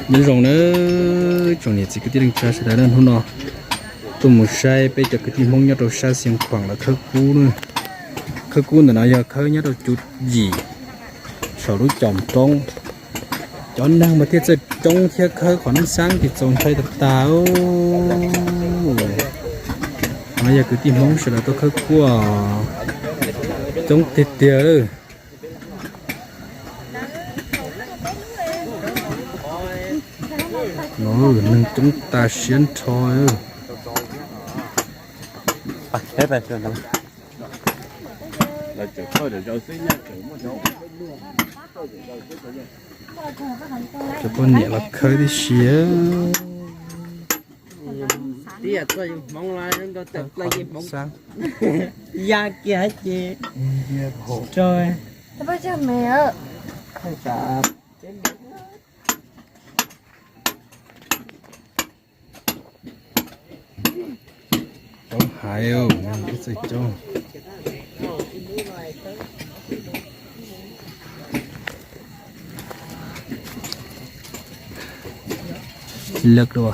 Nyob zoo nawb tsoom niam txiv kwv tij neej tsa sawv daws, hnub no tuaj mus saib peb cov kwv tij Hmoob nyob rau sab Xeev Khuam lawv khawb kub. Khawb kub ntawm no yog khawb nyob rau cuv yim saum lub com roob. Cov neeg mas thiaj txawj coob thiab khawb qhov neeb xaab ces txaus ntshai tag tag. No yog kwv tij Hmoob sawv daws tuaj khawb kub, coob tiag tiag. No neeg coob tas siab nrho. Cov poj niam los khawb tib si. Ya kiag ces coob hais, txawj coob. Lawv dua.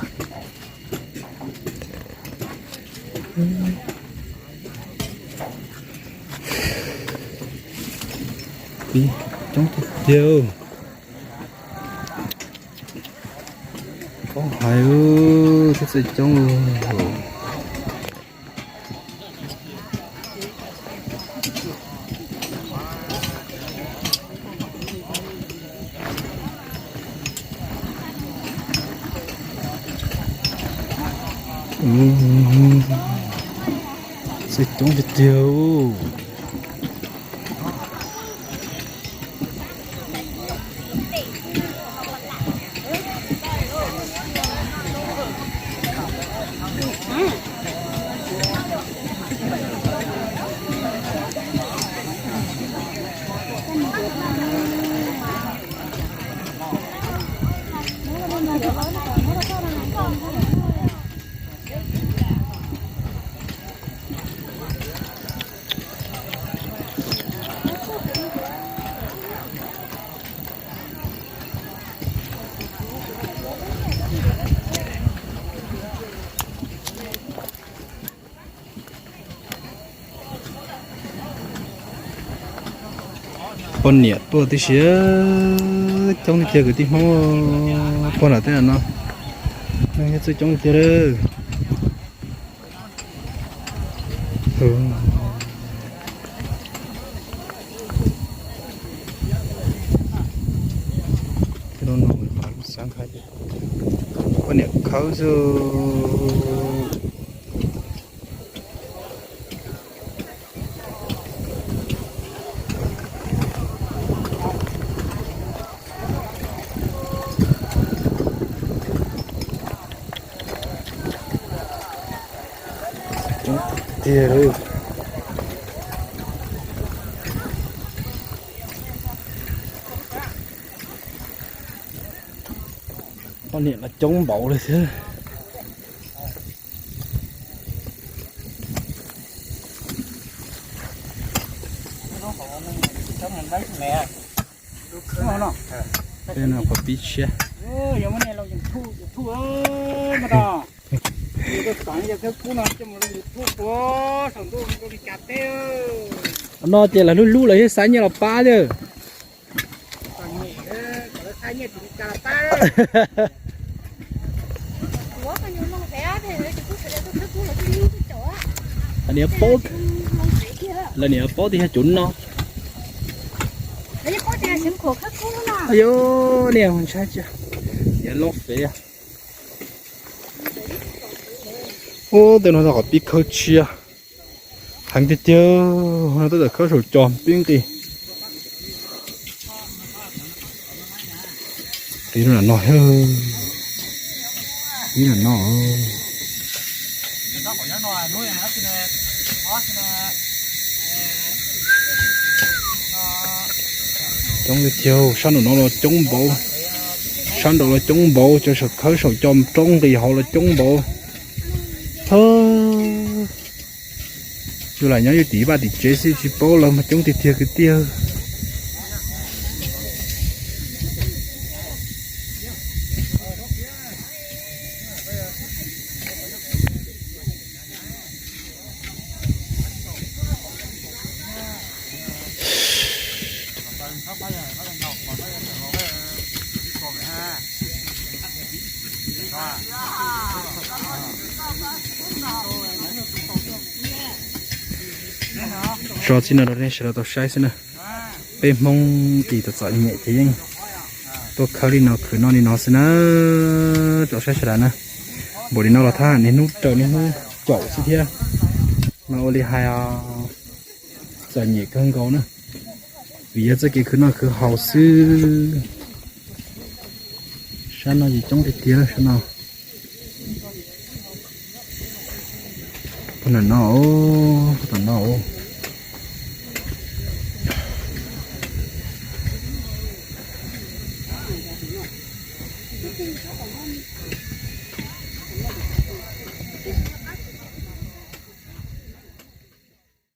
Coob tiag tiag. Coob hais, thiab txawj coob. Txawj coob tiag tiag. Poj niam tuaj tib si, coob tiag tiag kwv tij Hmoob, puag nram tej no, neeg thiaj txawj coob tiag tiag. Tej no no lub xab nkhais, poj niam khawb xwb. Coob tiag. Poj niam los coob npaum li thiab. Tej no qhov pib tshiab. No ces lawv hlub hlub lawv thiaj xa nyiaj los pab thiab. Lawv niam paub, lawv niam paub tias yog cuv no. Yog niam ntshai cia, niam loob fev. Ub, tej no qhov pib khawb tshiab heev tiag tiag, no tab tom khawb saum cos pib nqis. Pib lub no, pib lub no. Coob tiag tiag, sab nraum no los coob npaum, sab nraum los coob npaum, cov khawb saum cos roob nqis hauv los coob npaum. Thawj yus lam nyob yus tim vaj tim tsev xwb tsis paub, lawv mas coob tiag tiag kwv tij. Tso txij no rau nej sawv daws tau saib xwb na. Peb Hmoob tis txom txom nyem ces yeej tuaj khawb li no khwv noj li no xwb na. Tau saib sawv daws na, npaum li no los thab niaj hnub raws niaj hnub caum xwb thiab. Mas ua li hais txom nyem kawg nkaus na, vim yog txoj kev khwv noj khwv haus xwb. Sab no ces coob tiag tiag sab no. Puag nram no, puag tom no.